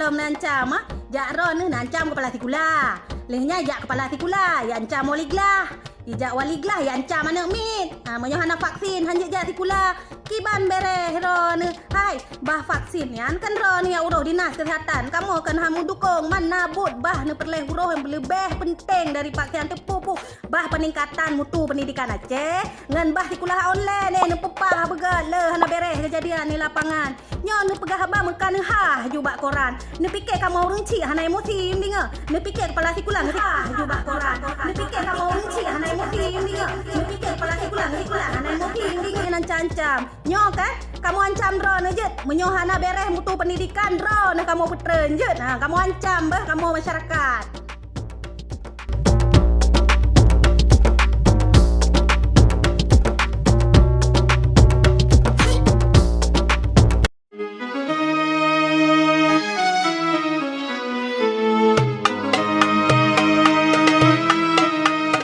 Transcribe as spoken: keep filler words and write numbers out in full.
Neuancam, ah. Jak droeneuh neuancam kepala sikula. Lheuh nyan jak kepala sikula, ya ancam wali glah. Ijak wali glah, ya ancam aneuk miet. Ah, meunyoe hana vaksin, han jeuet jak sikula. Kiban bereh droeneuh. Hai, bah vaksin nyan kan droeneuh nyang urôh dinas kesehatan. Kamoe kan han meudukong, man na buet bah neupeureulèe uroe nyang leubeh penting dari vaksin. Teupeue-peue bah peningkatan mutu pendidikan Aceh, ngon bah sikula online, eh, neupeupah beugöt le hana bereh keujadian di lapangan. Nyoe neupeugah haba meuka neuhah ju bak koran. Neupike kamoe ureueng chik hana emosi, deungö. Neupike kepala sikula neuhah ju bak koran. Neupike kamoe ureueng chik hana emosi, deungö. Neupike kepala sikula, sikula hana emosi, deungö. Nyan ancam-ancam. Nyoe kan, kamoe ancam droeneuh jeuet. Meunyoe hana bereh mutu pendidikan, droeneuh kamoe peutreun jeuet. Ha, kamoe ancam beuh kamoe masyarakat.